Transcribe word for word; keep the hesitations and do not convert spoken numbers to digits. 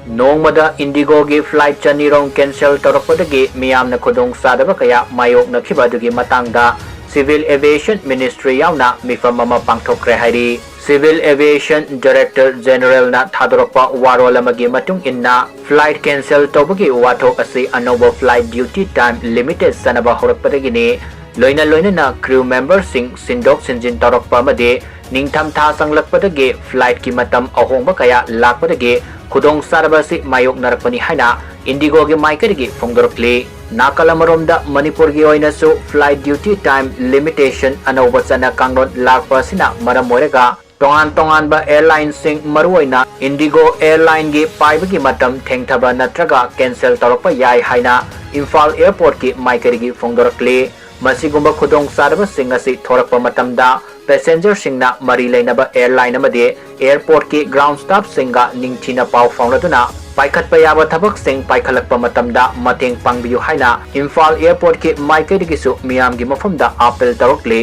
ꯅꯣꯡꯃꯗ IndiGoꯒꯤ flight ꯆꯅꯤꯔꯣꯝ cancel ꯇꯧꯔꯛꯄꯗꯒꯤ ꯃꯤꯌꯥꯝꯅ ꯈꯨꯗꯣꯡꯆꯥꯗꯕ ꯀꯌꯥ ꯃꯥꯌꯣꯛꯅꯈꯤꯕ ꯑꯗꯨꯒꯤ ꯃꯇꯥꯡꯗ Civil Aviation Ministry ꯌꯥꯎꯅ ꯃꯤꯐꯝ ꯑꯃ ꯄꯥꯡꯊꯣꯛꯈ꯭ꯔꯦ ꯍꯥꯏꯔꯤ꯫ Civil Aviation Director Generalꯅ ꯊꯥꯗꯣꯔꯛꯄ ꯋꯥꯔꯣꯜ ꯑꯃꯒꯤ ꯃꯇꯨꯡ ꯏꯟꯅ, flight cancel ꯇꯧꯕꯒꯤ ꯋꯥꯊꯣꯛ ꯑꯁꯤ ꯑꯅꯧꯕ flight duty time limited ꯆꯠꯅꯕ ꯍꯧꯔꯛꯄꯗꯒꯤꯅꯤ꯫ ꯂꯣꯏꯅ ꯂꯣꯏꯅꯅ crew memberꯁꯤꯡ ꯁꯤꯟꯗꯣꯛ ꯁꯤꯟꯖꯤꯟ ꯇꯧꯔꯛꯄ ꯑꯃꯗꯤ ꯅꯤꯡꯊꯝꯊꯥ ꯆꯪꯂꯛꯄꯗꯒꯤ flightꯀꯤ ꯃꯇꯝ ꯑꯍꯣꯡꯕ ꯀꯌꯥ ꯂꯥꯛꯄꯗꯒꯤ ꯈꯨꯗꯣꯡꯆꯥꯗꯕ ꯑꯁꯤ ꯃꯥꯌꯣꯛꯅꯔꯛꯄꯅꯤ ꯍꯥꯏꯅ IndiGoꯒꯤ ꯃꯥꯏꯀꯩꯗꯒꯤ ꯐꯣꯡꯗꯣꯔꯛꯂꯤ꯫ ꯅꯥꯀꯜ ꯑꯃꯔꯣꯝꯗ, ꯃꯅꯤꯄꯨꯔꯒꯤ ꯑꯣꯏꯅꯁꯨ flight duty time limitation ꯑꯅꯧꯕ ꯆꯠꯅ ꯀꯥꯡꯂꯣꯟ ꯂꯥꯛꯄ ꯑꯁꯤꯅ ꯃꯔꯝ ꯑꯣꯏꯔꯒ ꯇꯣꯉꯥꯟ ꯇꯣꯉꯥꯟꯕ airlineꯁꯤꯡ, ꯃꯔꯨꯑꯣꯏꯅ IndiGo airlineꯒꯤ ꯄꯥꯏꯕꯒꯤ ꯃꯇꯝ ꯊꯦꯡꯊꯕ ꯅꯠꯇ꯭ꯔꯒ cancel ꯇꯧꯔꯛꯄ ꯌꯥꯏ ꯍꯥꯏꯅ ꯏꯝꯐꯥꯜ airportꯀꯤ ꯃꯥꯏꯀꯩꯗꯒꯤ ꯐꯣꯡꯗꯣꯔꯛꯂꯤ꯫ ꯃꯁꯤꯒꯨꯝꯕ ꯈꯨꯗꯣꯡꯆꯥꯗꯕꯁꯤꯡ ꯑꯁꯤ ꯊꯣꯔꯛꯄ ꯃꯇꯝꯗ, passengerꯁꯤꯡꯅ ꯃꯔꯤ ꯂꯩꯅꯕ airline ꯑꯃꯗꯤ airportꯀꯤ ground staffꯁꯤꯡꯒ ꯅꯤꯡꯊꯤꯅ ꯄꯥꯎ ꯐꯥꯎꯅꯗꯨꯅ ꯄꯥꯏꯈꯠꯄ ꯌꯥꯕ ꯊꯕꯛꯁꯤꯡ ꯄꯥꯏꯈꯠꯂꯛꯄ ꯃꯇꯝꯗ ꯃꯇꯦꯡ ꯄꯥꯡꯕꯤꯌꯨ ꯍꯥꯏꯅ ꯏꯝꯐꯥꯜ airportꯀꯤ ꯃꯥꯏꯀꯩꯗꯒꯤꯁꯨ ꯃꯤꯌꯥꯝꯒꯤ ꯃꯐꯝꯗ appeal ꯇꯧꯔꯛꯂꯤ꯫